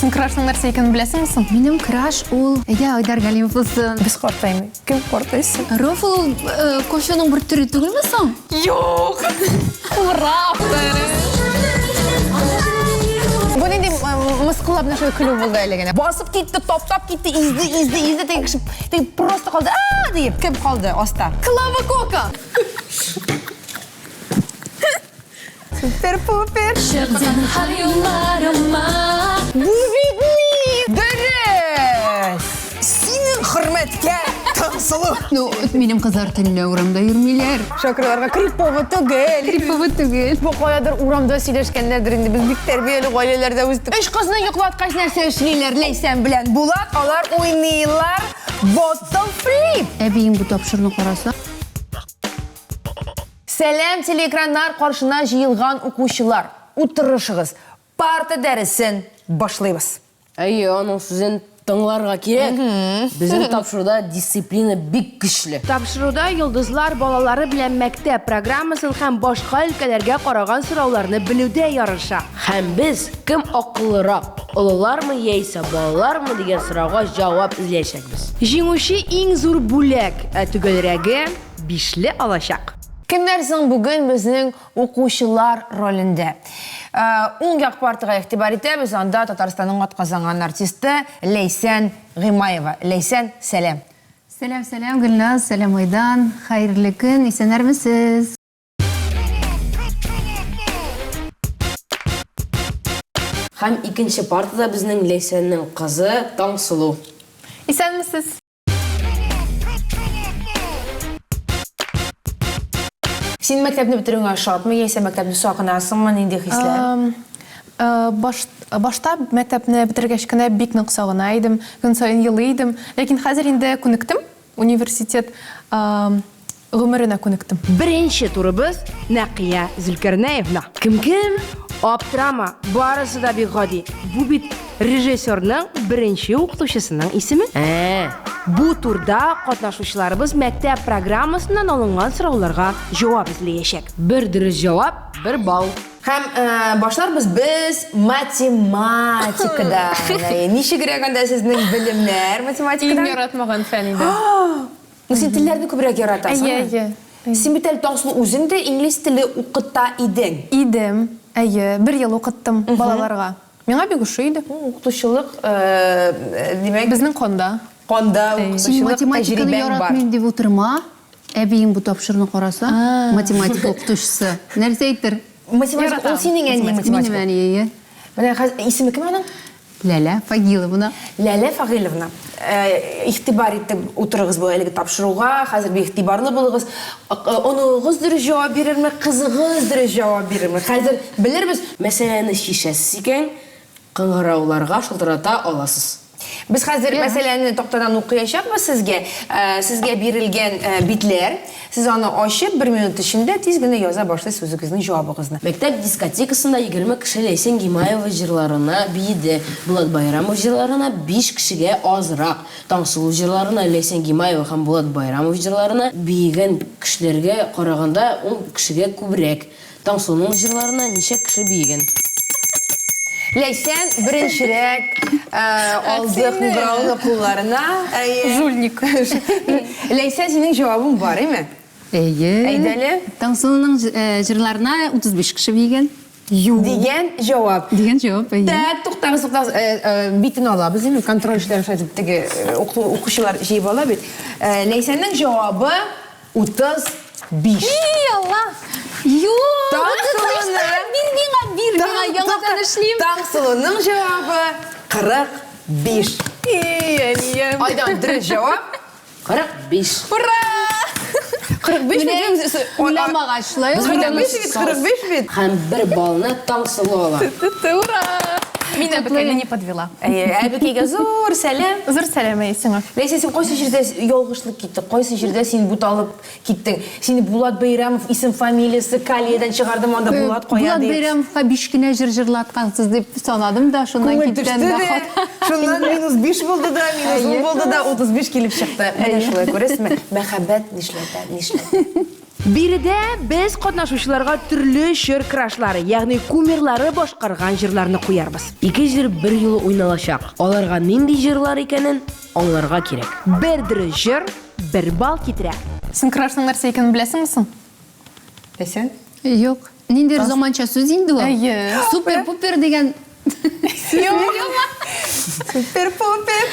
Син крашның нәрсә икәнен беләсеңме соң? Минем краш ул, әйдә, Айдар Галимов булсын. Без картаймый. Кем картайсын? Рофл ул э, кофеның бер төре түгелме соң? Юк! Ура! Бу нинди мыскыллап нәрсә көлү булды әле генә. Басып китте, таптап китте, изде, изде, изде, теге кеше теге просто калды. А диеп, кем калды аста? Клава Кока! Супер-пупер. Бу бит ни? Дөрес! Синең хөрмәткә, Таңсылу. Ну, минем кызлар төнлә урамда йөрмиләр. Шакырларга крипово түгел. Крипово түгел. Бу каядыр урамда сөйләшкәннәрдер инде. Без бик тәрбияле гаиләләрдә үстек. Өч кызны йоклаткач нәрсә эшлиләр? Ләйсән белән Булат алар уйныйлар Bottle Flip. Әбиең бу тапшыруны караса. Сәлам телеэкраннар каршына җыелган укучылар! Утырышыгыз, парта дәресен башлыйбыз. Әйе, аның сүзен тыңларга кирәк. Безнең тапшыруда дисциплина бик көчле. Тапшыруда йолдызлар балалары белән мәктәп программасын һәм башка өлкәләргә караган сорауларны белүдә ярыша. Һәм без кем акыллырак, олылармы яисә балалармы дигән сорауга җавап эзләячәкбез. Җиңүче иң зур бүләк, ә төгәлрәге, бишле алачак. Кемнәр соң бүген безнең укучылар ролендә? Уң як партага игътибар итәбез, анда Татарстанның атказанган артисты Ләйсән Гыймаева. Ләйсән, сәлам! Сәлам, сәлам, Гөлназ, сәлам, Айдан. Хәерле көн, исәннәрмесез? Һәм икенче партада безнең Ләйсәннең кызы Таңсылу. Исәнмесез! Син мәктәпне бетерүеңә шатмы яисә мәктәпне сагынасыңмы, нинди хисләр? Баш, башта мәктәпне бетергәч кенә бик нык сагына идем, көн саен елый идем. Ләкин хәзер инде күнектем, университет гомеренә күнектем. Беренче турыбыз Нәкыя Зөлкәрнәевна. Кем кем? Аптырама, барысы да бик гади. Бу бит режиссерның беренче укытучысының исеме. Ә. Бу турда катнашучыларыбыз мәктәп программасыннан алынган сорауларга җавап эзләячәк. Бер дөрес җавап, бер балл. Һәм башларбыз без математикадан. Ничегрәк анда сезнең белемнәр математикадан? Иң яратмаган фән иде. Ну, син телләрне күбрәк яратасың. Әйе, әйе. Син бит әле Таңсылу үзең дә инглиз теле укыта идең. Идем, әйе. Бер ел укыттым балаларга. Миңа бик ошый иде. Укытучылык, димәк. Безнең канда. Канда укытучылык Син математиканы тәҗрибәң бар. яратмыйм дип утырма. Әбиең бу тапшыруны караса, математика укытучысы. Нәрсә әйтер? Математика, ул синең әниең математика. Минем әни, әйе. Менә хәзер исеме кем аның? Ләлә Фагиловна. Ләлә Фагыйловна, игътибар итеп утырыгыз бу әлеге тапшыруга, хәзер бик игътибарлы булыгыз. Оныгыгыз дөрес җавап бирерме, кызыгыз дөрес җавап бирерме? Хәзер белербез. Мәсьәләне чишәсез икән, кыңгырауларга шылтырата аласыз. Без хәзер мәсьәләне тактадан укыячакбыз сезгә. Сезгә бирелгән битләр. Сез аны ачып, бер минут эчендә тиз генә яза башлыйсыз үзегезнең җавабыгызны. Мәктәп дискотекасында 20 кеше Ләйсән Гимаева җырларына биеде. Булат Байрамов җырларына биш кешегә азрак. Таңсылу җырларына, Ләйсән Гимаева һәм Булат Байрамов җырларына биегән кешеләргә караганда ун кешегә күбрәк. Таңсылуның җырларына ничә кеше биегән? Ләйсән беренчерәк алды кыңгырауны кулларына. Әйе. Жульник. Ләйсән, синең җавабың бар, име? Әйе. Әйдә әле. Таңсылуның җырларына 35 кеше биегән. Юк. Дигән җавап. Дигән җавап, әйе. Так, туктагыз, туктагыз. Битен алабыз, име? Контроль эшләрен шулай итеп теге укучылар җыеп ала бит. Ләйсәннең җавабы 35. И, Алла! Юк! Таңсылуның... Бир миңа, бир миңа, яңадан эшлим. Таңсылуның җавабы 45. И, әнием. Айдан дөрес җавап. 45. Ура! 45 бит. Уйламагач, шулай ук. 45 бит, 45 бит. Һәм бер баллны Таңсылу ала. Ура! Мин әбекәйне не подвела. Әйе, әбекәйгә зур сәлам. Зур сәлам, әйе, сиңа. Ләйсән, син кайсы җирдә ялгышлык китте? Кайсы җирдә син буталып киттең? Сине Булат Бәйрәмов исем-фамилиясе Калиядән чыгардым, анда Булат кая Булат дип. Бәйрәмовка биш кенә җыр җырлаткансыз дип санадым да, шуннан Күңел киткән төште дә дә, хата. шуннан минус 5 булды да, минус 10 булды да, 35 килеп чыкты. Менә шулай күрәсезме? Мәхәббәт нишләтә, нишләтә. Биредә без катнашучыларга төрле чор крашлары, ягъни кумирлары башкарган җырларны куярбыз. Ике җыр берьюлы уйналачак. Аларга нинди җырлар икәнен аңларга кирәк. Бер дөрес җыр бер балл китерә. Син крашның нәрсә икәнен беләсеңме соң? Ләйсән? Юк. Ниндидер заманча сүз инде ул. Әйе. Супер-пупер дигән Супер-пупер.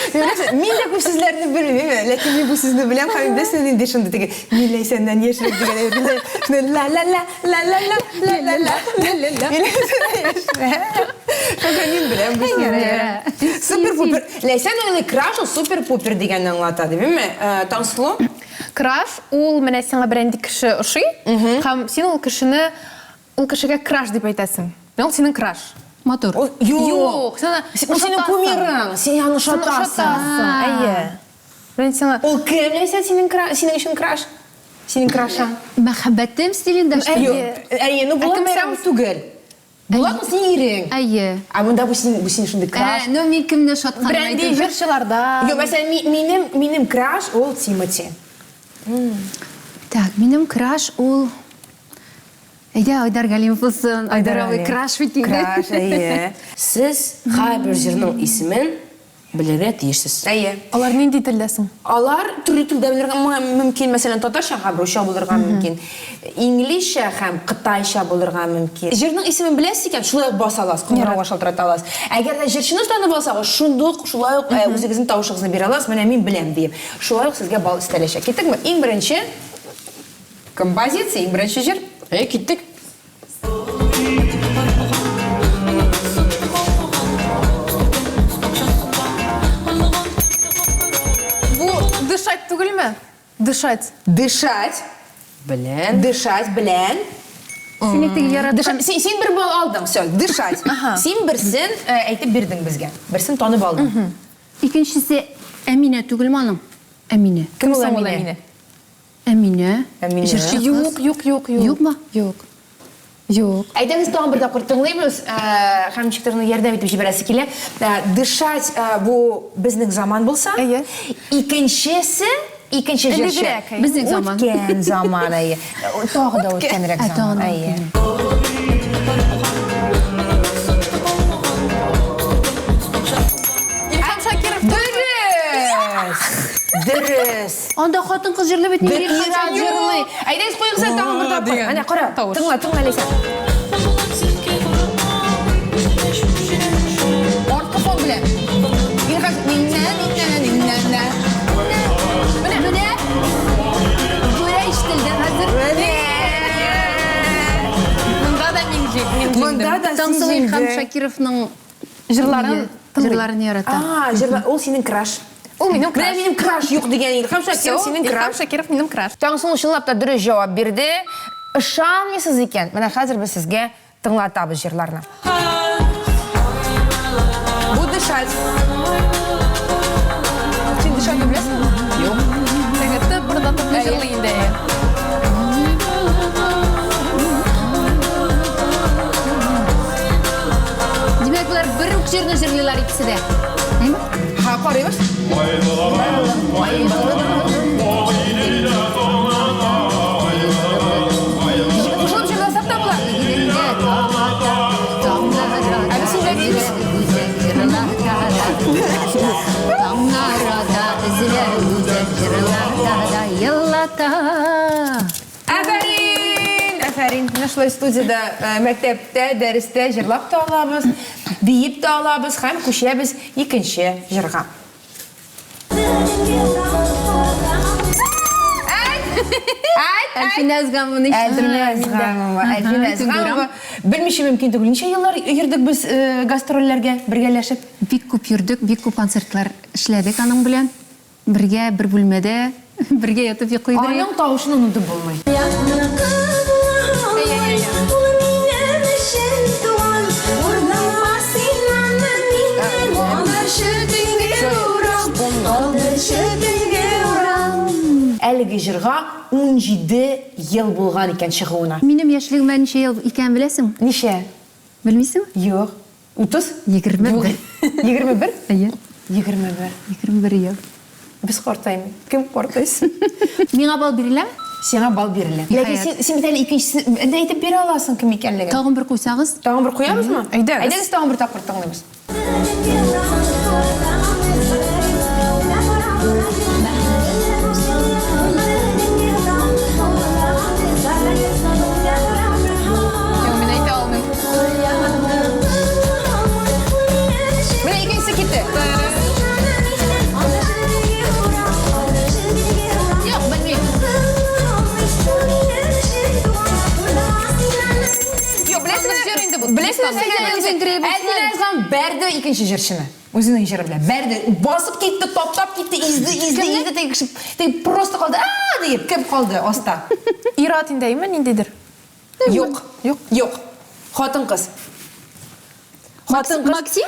Мин дә күп сүзләрне белмим, ләкин мин бу сүзне беләм һәм беләсең нинди шундый теге мин Ләйсәннән яшьрәк дигән әйбер. Шундый ла-ла-ла, ла-ла-ла, ла-ла-ла, ла-ла-ла. Мин Ләйсәннән яшьрәк. Шуңа мин беләм бу сүзне. Супер-пупер. Ләйсән уйлый, краш ул супер-пупер дигәнне аңлата, димме? Таңсылу? Краш ул менә сиңа берәнди кеше ошый, һәм син ул кешене, ул кешегә краш дип әйтәсең. Менә ул синең краш. Матур. Ул, юк. Юк, син аны Ул синең кумирың, син аны ошатасың. Әйе. Менә сиңа Ул кем, Ләйсән, синең кра, синең өчен краш? Синең крашың? Мәхәббәтем стилендә что ли? Юк. Әйе, ну Булат Бәйрәмов түгел. Булат ул синең ирең. Әйе. Ә монда бу синең, бу синең шундый краш. Ә, ну мин кемне ошатканын Бренди әйтеп. җырчыларда. Юк, мәсәлән, минем, минем краш ул Тимати. Так, минем краш ул Әйдә, Айдар Галимов булсын. Айдар абый краш бит инде. Краш, әйе. Сез һәрбер җырның исемен Белергә тиешсез. Әйе. Алар нинди телдә соң? Алар төрле телдә белергә мөмкин, мәсәлән, татарча һәм русча булырга мөмкин, инглизчә һәм кытайча булырга мөмкин. Җырның исемен беләсез икән, шулай ук баса аласыз, кыңгырауга шалтырата аласыз. Әгәр дә җырчыны танып алсагыз, шундук шулай ук үзегезнең тавышыгызны бирә аласыз, менә мин беләм диеп. Шулай ук сезгә балл өстәләчәк. Киттекме? Иң беренче композиция, иң беренче җыр. Әйе, киттек. Бу дышать түгелме? Дышать. Дышать. Белән. Дышать белән. Сине теге яраткан. Син, син бер балл алдың, все, дышать. Син берсен э, әйтеп бирдең безгә. Берсен танып алдың. Икенчесе Әминә түгелме аның? Әминә. Кем ул Әминә? Әминә. Әминә. Җырчы кыз. Юк, юк, юк, юк. Юкмы? Юк. Юк. Әйдәгез тагын бер тапкыр тыңлыйбыз, һәм ничектер генә ярдәм итеп җибәрәсе килә. Дышать бу безнең заман булса, Әйе. икенчесе, икенче җырчы. Элегрәк, әйе. Безнең заман. Үткән заман, әйе. Тагы да үткәнрәк Ә, тагын заман, да әйе. Илһам Шакиров. Дөрес! Дөрес! Анда хатын-кыз җырлый бит, Бер нигә Илһам ир-ат Шакиров? җырлый. Әйдәгез, куегыз әле тагын бер тапкыр. дигән Әнә, кара, тавыш. тыңла, тыңла, Ләйсән. Арткы фон белән. Илһам, ниннә, ниннә, ниннә, ниннә. Менә, менә. Гүя ишетелде хәзер. Менә. Монда да мин җиңдем. Монда да син Таңсылу Илһам җиңдең. Шакировның Җырларын тыңлый. Җырларын ярата. А, җырлар, ул синең краш. Ул минем Менә краш. минем краш юк дигән Илһам Шакиров Всё, синең Илһам краш. Шакиров минем краш. Таңсылу чынлап та дөрес җавап бирде. Ышанмыйсыз икән, менә хәзер без сезгә тыңлатабыз җырларны. Бу дышать. Син дышать беләсеңме? Юк. Теге тыпырдатып җырлый инде. Димәк, болар бер үк җырны җырлыйлар икесе дә. Әйме? Ха, карыйбыз. Кушылып җырласак та була. Әле син дә Еллата. Афәрин! Афәрин! Менә шулай студиядә, мәктәптә, дәрестә җырлап та алабыз, биеп тә алабыз һәм күчәбез икенче җырга. Әлфинә Әзгамованы Әлфинә Әзгамова, Әлфинә Әзгамова. Белмичә мөмкин түгел. Ничә еллар йөрдек без гастрольләргә бергәләшеп? Бик күп йөрдек, бик күп концертлар эшләдек аның белән. Бергә, бер бүлмәдә, бергә ятып йоклый идек. Аның тавышын онытып булмый. Әлеге җырга 17 ел булган икән чыгуына. Минем яшьлегемә ничә ел икәнен беләсеңме? Ничә? Белмисеңме? Юк. 30? 21. 21? Әйе. 21. 21 ел. Без картаймый. Кем картайсын? Миңа балл биреләме? Сиңа балл бирелә. Ләкин син, син бит әле икенчесен дә әйтеп бирә аласың кем икәнлеген. Тагын бер куйсагыз. Тагын бер куябызмы? Әйдәгез. Әйдәгез тагын бер тапкыр тыңлыйбыз. Юк, мин әйтә алмыйм. Менә икенчесе китте. Юк, белмим. Юк, беләсезме? Җыр инде бу. Беләсезме нәрсәгә белмисең? Әлфинә язган бәрде икенче җырчыны. Үзенең җыры белән. Бәрде. Басып китте, таптап китте, изде, изде, изде. Теге кеше теге просто калды. А диеп, кем калды аста? Ир-ат инде, әйме, ниндидер? Юк. Юк. Юк. Хатын-кыз. Хатын-кыз. Максим?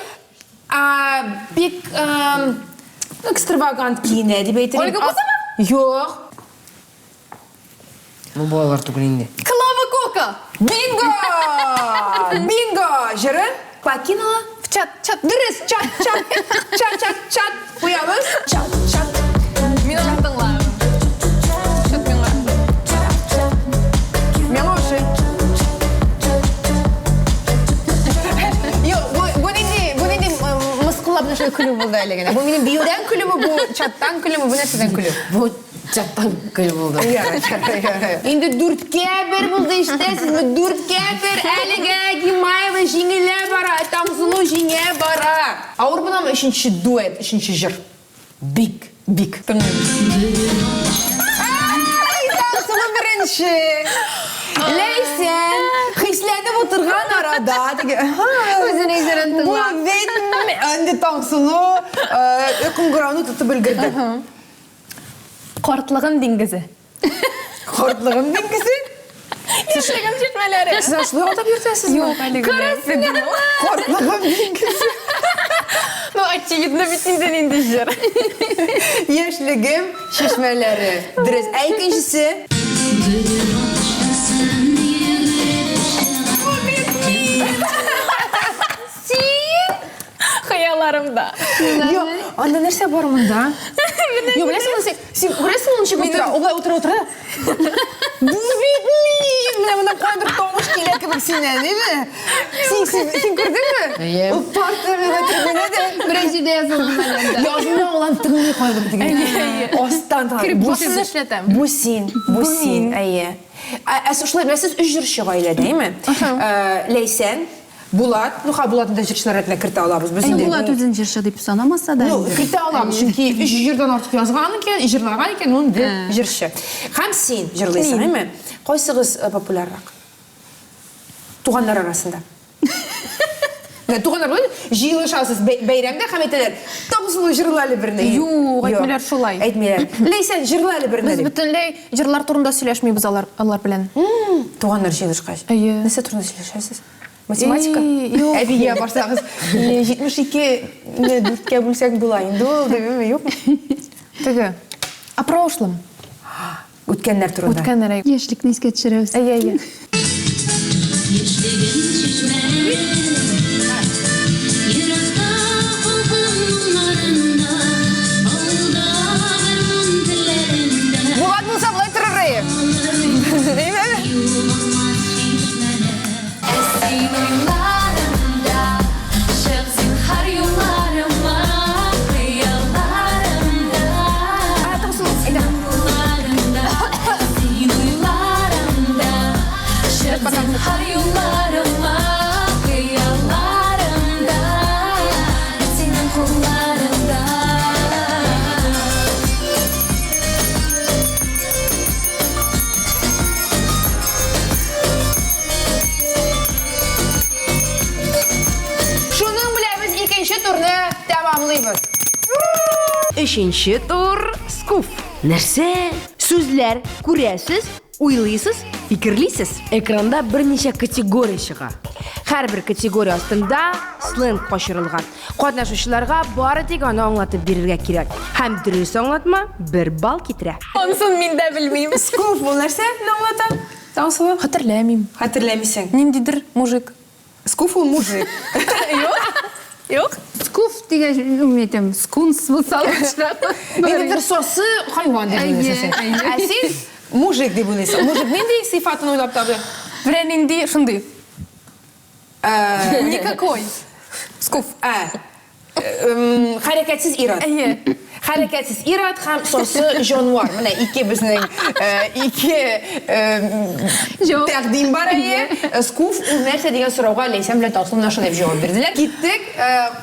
А, бик эм, экстравагант киенә дип әйтер. Ольга Бузова? Юк. Бу балалар түгел инде. Клава Кока! Бинго! Бинго! Җыры покинула В чат, чат. Дөрес, чат, чат, чат, чат, чат. Куябыз. Чат, чат. Мин аны тыңлыйм. Чат миңа. Миңа ошый. Юк, бу, бу нинди, бу нинди м, мыскыллап менә шулай көлү булды әле генә. Бу минем биюдән көлүме, бу чаттан көлүме, бу нәрсәдән көлү? Бу чаттан көлү булды. Ярар, ярар, ярар. Инде дүрткә бер булды ишетәсезме? Дүрткә бер әлегә Гимаева җиңелә бара, Таңсылу җиңә бара. Авыр буламы өченче дуэт, өченче җыр? Бик. Бик. Тыңлыйбыз. Ай, Таңсылу беренче. Ләйсән, хисләнеп утырган арада, теге, Үзенең җырын Бу тыңла. бит инде Таңсылу э, кыңгырауны тотып өлгерде. Картлыгым диңгезе. Картлыгым диңгезе. Яшьлегем чишмәләре. Сез аны шулай атап йөртәсезме? Юк, әле генә. Картлыгым диңгезе. Ну, очевидно бит инде нинди җыр. Яшьлегем чишмәләре. Дөрес. Ә икенчесе? Хыялларымда. Юк, анда нәрсә бар монда? Юк, беләсеңме, син, син күрәсеңме ул ничек утыра? Ул болай утыра утыра. Бу бит мин! Менә монда каяндыр тавыш килә кебек синнән, әйме? Син, син, син күрдеңме? Әйе. Ул парта менә трибунада. Берәр җирдә язылган әле анда. Язма ул аны тыңлый кайбер теге. Астан тыңлый. Кереп Бу башын син- эшләтәм. Бу син, бу син, әйе. Ә ә шулай беләсез, өч җырчы гаиләдә, әйме? Э, Ләйсән, Булат, ну ха, Булатны да җырчылар рәтенә кертә алабыз без инде. Булат үзен җырчы дип санамаса да. Ну, инде. кертә алабыз, чөнки өч җырдан артык язган икән, җырлаган икән, ул инде җырчы. Һәм син җырлыйсың, әйме? Кайсыгыз э, популяррак? Туганнар арасында. Менә туганнар белән җыелышасыз бәйрәмдә һәм әйтәләр, Таңсылу җырла әле берне. Юк, әйтмиләр шулай. Әйтмиләр. Ләйсән, җырла әле берне. Без дип. бөтенләй җырлар турында сөйләшмибез алар алар белән. Туганнар җыелышкач. Әйе. Нәрсә турында сөйләшәсез? Математика? И, юк. Әбигә барсагыз, 72 не дүрткә бүлсәк була инде ул, димме, юкмы? Теге. О прошлом. Үткәннәр турында. Үткәннәр. Яшьлекне искә төшерәбез. Әйе, әйе. Яшьлегем чишмәләре, Еракта калган моңнарында, Авылда гармун телләрендә. Булат булса болай торыр иде. Югалмас чишмәләр. Ә син уйларымда, Чык зинһар юлларыма, Хыялларымда. Юлларымда, син уйларымда, Чык зинһар юлларыма, Хыялларымда, Синең кулларыңда. Шуның белән без икенче турны тәмамлыйбыз. Өченче тур скуф. Нәрсә? Сүзләр күрәсез, уйлыйсыз, фикерлисез. Экранда берничә категория чыга. Һәрбер категория астында сленг качырылган. Катнашучыларга бары тик аны аңлатып бирергә кирәк. Һәм дөрес аңлатма бер балл китерә. Ансын мин дә белмим. Скуф ул нәрсә? Аңлата? Таңсылу? Хәтерләмим. Хәтерләмисең. Ниндидер мужик. Скуф ул мужик. Юк. Скуф дигән мин әйтәм, скунс булса лучшерак. Ниндидер сасы хайван дигән Әйе, нәрсә. әйе. Ә син Мужик дип уйлыйсың. Мужик нинди сыйфатын уйлап табыйк? Берәр нинди шундый. Никакой. Скуф. Ә. Хәрәкәтсез ир-ат. Әйе. Хәрәкәтсез ир-ат һәм сасы җанвар. Менә ике безнең ике тәкъдим бар әйе. Скуф ул нәрсә дигән сорауга Ләйсән белән Таңсылу менә шулай дип җавап бирделәр. Киттек.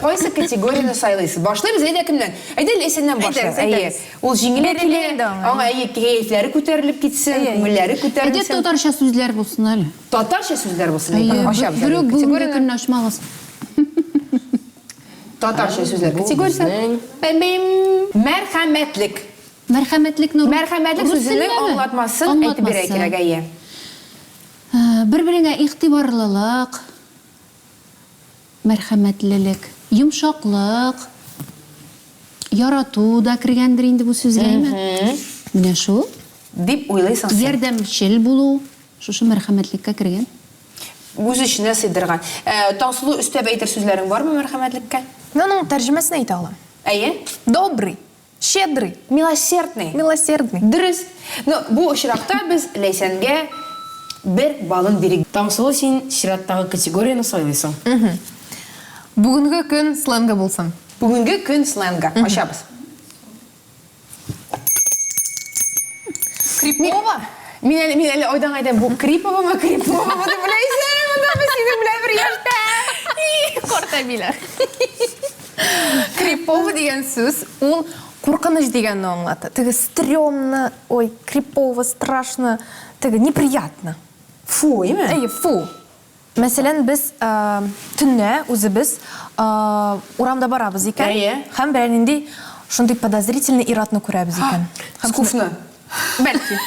Кайсы категорияне сайлыйсыз? Башлыйбыз әйдә кемнән? Әйдә Ләйсәннән башлыйк. Әйе. Ул җиңелрәк килә. Аңа әйе кәефләре күтәрелеп китсен, күңелләре күтәрелсен. Әйдә татарча сүзләр булсын әле. Татарча сүзләр булсын. Әйе. Ачабыз. Берүк бүгенге көнне ачмагыз. Татарча сүзләр категориясе. Мәрхәмәтлек. Мәрхәмәтлекне Мәрхәмәтлек сүзенең аңлатмасын әйтеп бирергә кирәк, әйе. Бер-береңә игътибарлылык, мәрхәмәтлелек, йомшаклык, ярату да кергәндер инде бу сүзгә, әйме? Менә шул. Дип уйлыйсың син. Ярдәмчел булу, шушы мәрхәмәтлеккә кергән. Үз эченә сыйдырган. Таңсылу, өстәп әйтер сүзләрең бармы мәрхәмәтлеккә? Мин аның тәрҗемәсен әйтә алам. Әйе. Добрый, щедрый. Милосердный. Милосердный. Дөрес. Ну, бу очракта без Ләйсәнгә бер баллын бирик. Таңсылу, син чираттагы категорияне сайлыйсың. Бүгенге көн сленгы булсын. Бүгенге көн сленгы. Ачабыз. Крипова? Мин әле, мин әле айдан әйтәм, бу Криповамы, Криповамы дип беләсең, монда без синең белән бер яшьтә. Карт әбиләр. Крипово дигән сүз ул куркыныч дигәнне аңлата. Теге стрёмно, ой, крипово, страшно, теге неприятно. Фу, әйме? Әйе, фу. Мәсәлән, без төнлә үзебез урамда барабыз икән. Әйе. Һәм берәр нинди шундый подозрительный ир-атны күрәбез икән. Скуфны. Бәлки.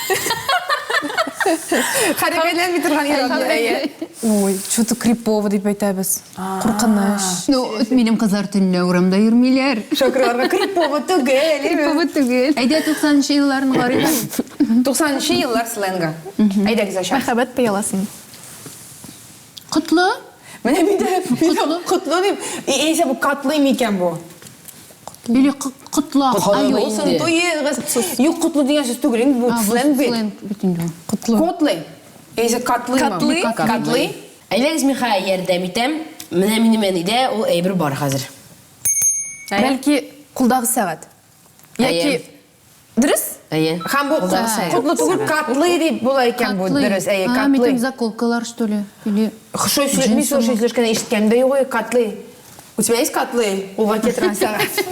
Хәрәкәтләнми торган ир-атны. Әйе. Ой, что-то крипово дип әйтәбез. Куркыныч. Ну, минем кызлар төнлә урамда йөрмиләр. Шакрыларга крипово түгел. Крипово түгел. Әйдә 90 нчы елларны карыйк әле. 90 нчы еллар сленгы. Әйдәгез ачабыз. Мәхәббәт пыяласын. Котлы? Менә мин дә мин дә котлы дип. Яисә бу котлы микән бу? Или котлак. Котлы Булсын инде. туегыз. Юк, котлы дигән сүз түгел инде бу сленг бит. Сленг бит инде ул. Котлы. Котлы. Яисә котлымы? Котлы? Котлы. Әйдәгез, мин ярдәм итәм. Менә минем әнидә ул әйбер бар хәзер. Бәлки кулдагы сәгать. Яки Дөрес? Әйе. Һәм бу котлы түгел, котлы дип була икән бу. Дөрес, әйе, А, мин котлы. там заколкалар, что ли? Или Шой сөйләш, мин шул сөйләшкәнне ишеткәнем дә юк, котлы. У тебя есть котлы? Кулга китерә сәгать.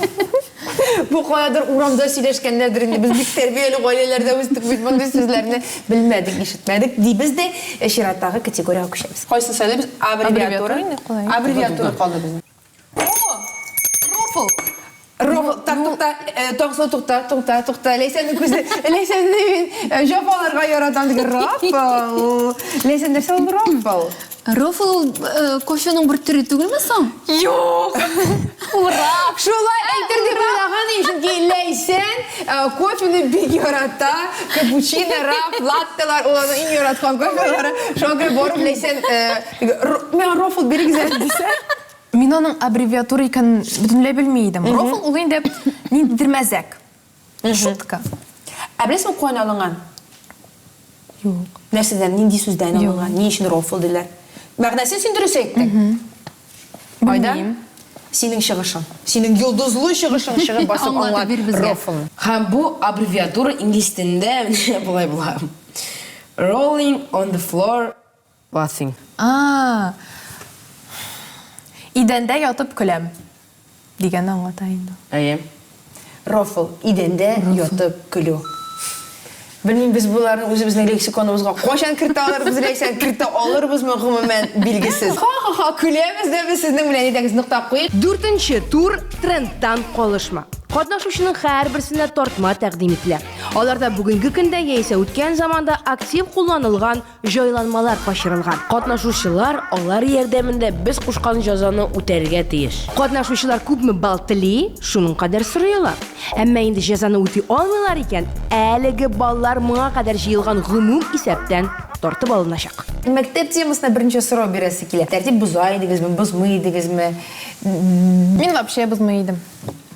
Бу каядыр урамда сөйләшкәннәрдер инде. Без бик тәрбияле гаиләләрдә үстек бит, мондый сүзләрне белмәдек, ишетмәдек дибез дә чираттагы категориягә күчәбез. Кайсын сайлыйбыз? Аббревиатура. Аббревиатура калды безнең. О! Рофл! Рофл, так, тукта, Таңсылу, тукта, тукта, тукта. Ләйсәннең күзе, Ләйсәнне мин җәфаларга яратам диген. Рофл. Ләйсән, нәрсә ул рофл? Рофл ул кофеның бер төре түгелме соң? Юк. Ул раф. Шулай әйтер дип уйлаган идем, чөнки Ләйсән кофены бик ярата. Капучино, раф, латтелар, ул аның иң яраткан кофелары. Шуңа күрә барып Ләйсән, миңа рофл бирегез әле дисә. Мин аның аббревиатура икәнен бөтенләй белми идем. Рофл ул инде ниндидер мәзәк. Шутка. Ә беләсеңме каян алынган? Юк. Нәрсәдән, нинди сүздән алынган? Ни өчен рофл диләр? Мәгънәсен син дөрес әйттең. Айда, синең чыгышың, синең йолдызлы чыгышың чыгып басып Аңлатып аңлат бир безгә. рофлны. Һәм бу аббревиатура инглиз телендә менә болай була. Rolling on the floor Laughing. А-а-а. Идәндә ятып көләм. Дигәнне аңлата инде. Әйе. Рофл, идәндә ятып көлү. Белмим, без боларны үзебезнең лексиконыбызга кайчан кертә алырбыз, Ләйсән, кертә алырбызмы, гомумән, билгесез. Ха-ха-ха, көләбез дә без сезнең белән, әйдәгез, нокта куйыйк. Дүртенче тур трендтан калышма. Катнашучының һәрберсенә тартма тәкъдим ителә. Аларда бүгенге көндә яисә үткән заманда актив кулланылган Җайланмалар качырылган. Катнашучылар алар ярдәмендә без кушкан җәзаны үтәргә тиеш. Катнашучылар күпме балл тели, шуның кадәр сорый ала. Әмма инде җәзаны үти алмыйлар икән, әлеге баллар моңа кадәр җыелган гомум исәптән тартып алыначак. Мәктәп темасына берничә сорау бирәсе килә. Тәртип боза идегезме, бозмый идегезме? Мин вообще бозмый идем.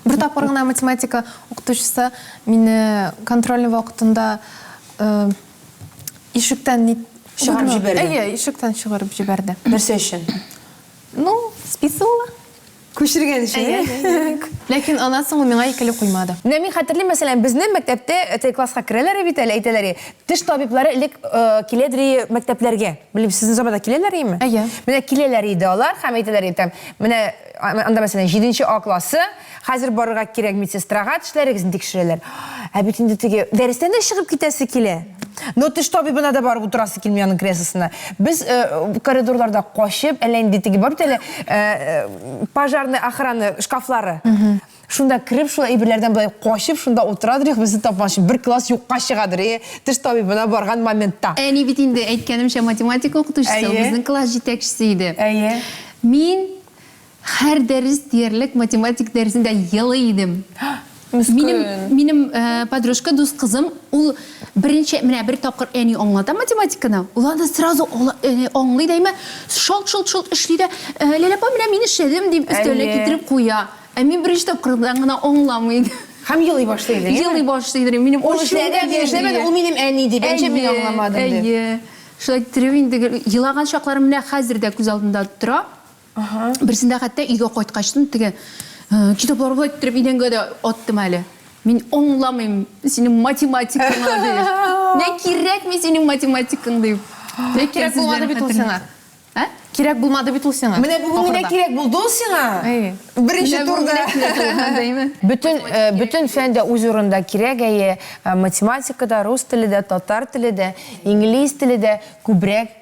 Бер тапкыр гына математика укытучысы мине контрольный вакытында. Ишектән ни Чыгарып җибәрде. Әйе, ишектән чыгарып җибәрде. Нәрсә өчен? Ну, списывала. Күчергән өчен. Әйе. Ләкин аннан соң ул миңа икеле куймады. Менә мин хәтерлим, мәсәлән, безнең мәктәптә теге класска керәләр бит әле, әйтәләр, теш табиблары элек киләдер мәктәпләргә. Белмим, сезнең заманда киләләр име? Әйе. Менә киләләр иде алар һәм әйтәләр иде, менә анда мәсәлән 7 А классы, хәзер барырга кирәк медсестрага, тешләрегезне тикшерәләр. Ә бит инде теге дәрестән дә чыгып китәсе килә. Но теш табибына да барып утырасы килми аның креслосына. Без коридорларда качып, әллә инде теге бар бит әле пожарный охрана шкафлары. Шунда кереп, шул әйберләрдән болай качып, шунда утырадыр, безне тапмас өчен бер класс юкка чыгадыр, теш табибына барган моментта. Әни бит инде, әйткәнемчә, математика укытучысы, ул безнең класс җитәкчесе иде. Әйе. Мин һәр дәрес диярлек математика дәресендә елый идем. Минем, минем подружка, дус кызым, ул беренче, менә бер тапкыр әни аңлата математиканы, ул аны сразу аңлый да, әмма шалт-шалт-шалт эшли дә, Ләлә апа, менә мин эшләдем, дип өстәленә китереп куя. Ә мин беренче тапкырдан гына аңламый идем. Һәм елый башлый идең, Елый башлый идем. Минем Ул эшләде, мин эшләмәдем, ул минем әни дип, әнчә мин аңламадым дип. Әйе. Шулай иттереп инде елаган чакларым менә хәзер дә күз алдымда тора. Берсендә хәтта өйгә кайткачтын теге китаплар болай иттереп идәнгә дә аттым әле. Мин аңламыйм синең математикаңа дип. Менә кирәкми синең математикаң дип. Кирәк булмады бит ул сиңа. Ә? Кирәк булмады бит ул сиңа. Менә бүген генә кирәк булды ул сиңа. Беренче турда. Бөтен бөтен фән дә үз урынында кирәк, әйе. Математика да, рус теле дә, татар теле дә, инглиз теле дә күбрәк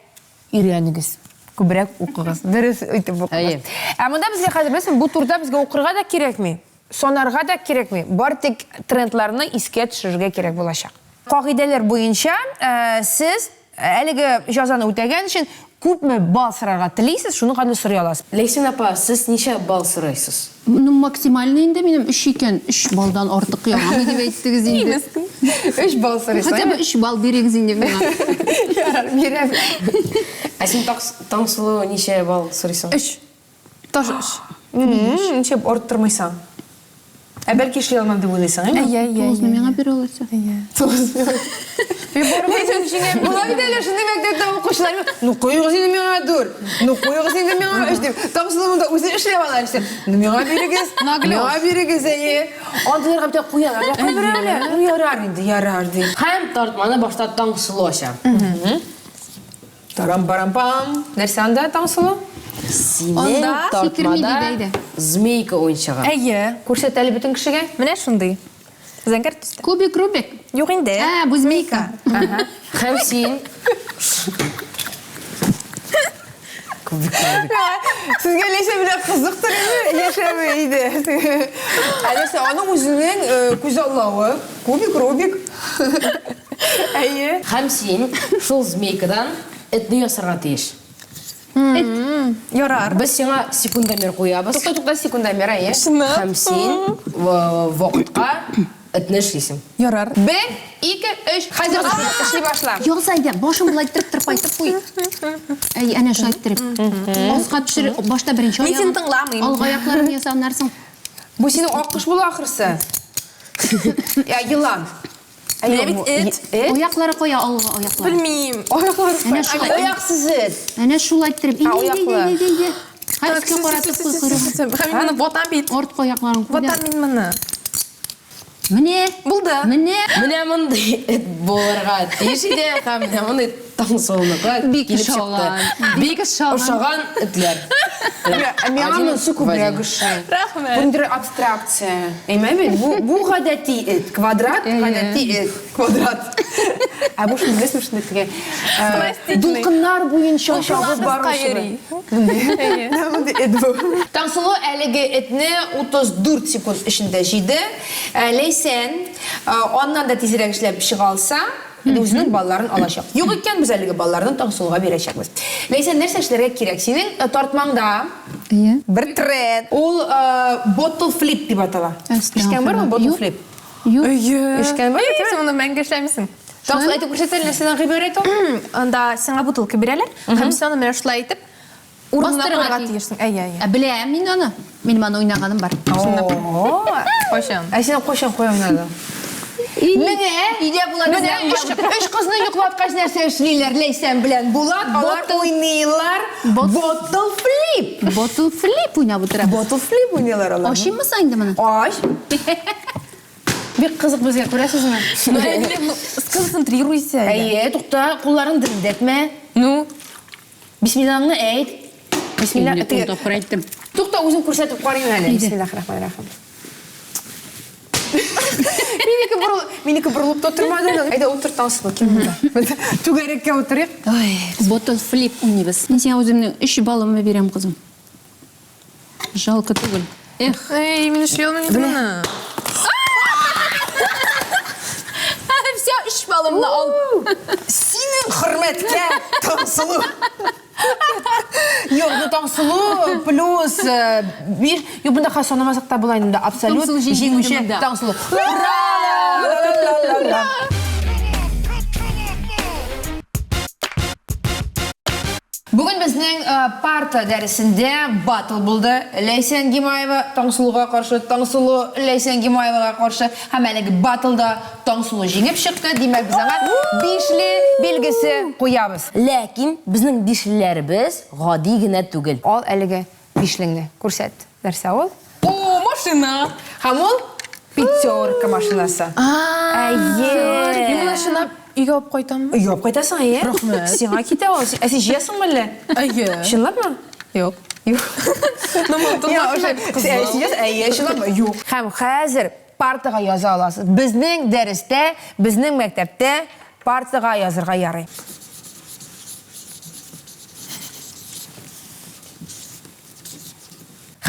Өйрәнегез, күбрәк укыгыз, дөрес итеп укыгыз. Ә монда безгә хәзер, беләсеңме, бу турда безгә укырга да кирәкми, санарга да кирәкми, бары тик трендларны искә төшерергә кирәк булачак. Кагыйдәләр буенча, сез әлеге җәзаны үтәгән өчен күпме балл сорарга телисез, шуның хәтле сорый аласыз. Ләйсән апа, сез ничә балл сорыйсыз? Ну, максимальный инде минем өч икән. Өч баллдан артык ярамый дип әйттегез инде. Өч балл сорыйсың. Хотя бы өч балл бирегез инде миңа. Ярар, бирәм. Ә син, Таңсылу, ничә балл сорыйсың? Өч. Тоже өч. Ничек арттырмыйсың? Ә бәлки эшли алмам дип уйлыйсың, әйме? Әйе, әйе. Тугызны миңа бир алайса. Әйе. Тугызны. Мин барыбер мин җиңәм. Була бит әле шундый мәктәптә укучылар. Ну куегыз инде миңа дүрт. Ну куегыз инде миңа өч дип. Таңсылу монда үзе эшләп ала әле. Ну миңа бирегез. Миңа бирегез, әйе. Андыйларга бит куялар да кайберәүләр. Ну ярар инде, ярар ди. Һәм тартманы башта Таңсылу ача. Тарам-парам-пам. Нәрсә анда, Таңсылу? Синең тартмада змейка уенчыгы. Әйе. Күрсәт әле бөтен кешегә. Менә шундый. Зәңгәр төстә. Кубик Рубик. Юк инде. Ә, бу змейка. Һәм син. Кубик Рубик. Сезгә Ләйсән белән кызыктыр инде яшәве иде. Ә нәрсә, аның үзенең күзаллавы. Кубик Рубик. Әйе. Һәм син шул змейкадан этне ясарга тиеш. Эт. Ярар. Без сиңа секундомер куябыз. Тукта, тукта, секундомер, әйе. Һәм син вакытка этне эшлисең. Ярар. Бер, ике, өч, хәзер эшли башла. Яса әйдә, башын болай иттереп тырпайтып куй. Әй, әнә шулай иттереп. Аска төшер, башта беренче Мин сине тыңламыйм. Алгы аякларын яса, аннары соң. Бу синең аккош була ахрысы. Я, елан. Менә бит эт. Эт? Аяклары кая, алгы аяклары? Белмим. Аяклары Әнә шулай. Аяксыз эт. Әнә шулай иттереп. Ә, аяклы. Әйдә, әйдә, әйдә. Хәй, өскә каратып куй койрыгын. Һәм мин моны ватам бит. Арткы аякларын куй да. Ватам мин моны. Менә. Булды. Менә. Менә мондый эт булырга тиеш иде һәм менә мондый Таңсылуныкы Бик килеп чыкты. ошаган. Бик Бик ошаган. ошаган этләр. Ә миңа монысы күбрәк ошый. Рәхмәт. Бу ниндидер абстракция. Әйме бит? Бу, бу гадәти эт. Квадрат, гадәти эт. Квадрат. Ә бу шундый, беләсеңме, шундый теге дулкыннар буенча чабып баручы. Мондый эт бу. Таңсылу әлеге этне 34 секунд эчендә җыйды. Ләйсән аннан да тизрәк эшләп чыга алса, Инде үзенең балларын алачак. Юк икән, без әлеге балларны Таңсылуга бирәчәкбез. Ләйсән, нәрсә эшләргә кирәк? Синең тартмаңда бер тренд. Ул bottle flip дип атала. Ишеткән бармы bottle flip? Юк. Әйе. Ишеткән бар Син моны мәңге эшләмисең. Таңсылу, әйтеп күрсәт әле, нәрсәдән гыйбарәт ул? Анда сиңа бутылка бирәләр, һәм син аны менә шулай итеп урынына Бастырырга куярга тиеш. тиешсең. Әйе, әйе. Ә беләм мин аны. Минем аны уйнаганым бар. Кайчан? Ә син кайчан куя уйнадың? Менә, Өйдә Булат менә өч, өч кызны йоклаткач нәрсә эшлиләр Ләйсән белән Булат? Алар уйныйлар Bottle flip. Bottle flip уйнап утырабыз. Bottle flip уйныйлар алар. Ашыйммы соң инде моны? Аш. Бик кызык безгә, күрәсезме? Сконцентрируйся. Әйе, тукта, кулларын дерелдәтмә. Ну? Бисмиллаңны әйт. Бисмилла. Инде ун тапкыр әйттем. Тукта, үзем күрсәтеп карыйм әле. Бисмиллахиррахманиррахим. Минеке борыл, минеке борылып та тормады. Әйдә утыр Таңсылу, кил монда. Түгәрәккә утырыйк. Bottle flip уйныйбыз. Мин сиңа үземнең өч баллымны бирәм, кызым. Жалко түгел. Эх. Эй, мин эшли алмыйм инде моны. Все, өч баллымны ал. Синең хөрмәткә, Таңсылу. Юк, ну Таңсылу плюс э, биш. Юк, монда хәзер санамасак та була инде абсолют Таңсылу җиңде җиңүче монда. Таңсылу. Ура! Бүген безнең э, парта дәресендә батл булды. Ләйсән Гимаева Таңсылуга каршы, Таңсылу Ләйсән Гимаевага каршы. Һәм әлеге батлда Таңсылу җиңеп чыкты. Димәк, без аңа бишле билгесе куябыз. Ләкин безнең бишлеләребез гади генә түгел. Ал әлеге бишлеңне, күрсәт. Нәрсә ул? О, машина! Һәм ул пятерка машинасы. Әйе. Мин моны чынлап өйгә алып кайтаммы? Өйгә алып кайтасың, әйе. Рәхмәт. Сиңа китә ул. Ә син җыясыңмы әллә? Әйе. Чынлапмы? Юк. Юк. Ну, матур машина. Кызыл. Әйе, чынлапмы? Юк. Һәм хәзер партага яза аласыз. Безнең дәрестә, безнең мәктәптә партага язырга ярый.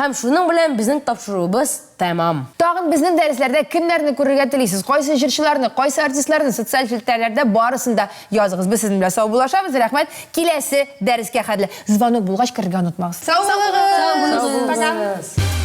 Һәм шуның белән безнең тапшыруыбыз тәмам. Тагын безнең дәресләрдә кемнәрне күрергә телисез? Кайсы җырчыларны, кайсы артистларны социаль челтәрләрдә барысын да языгыз. Без сезнең белән саубуллашабыз. Рәхмәт. Киләсе дәрескә хәтле. Звонок булгач керергә онытмагыз. Сау булыгыз. Сау булыгыз.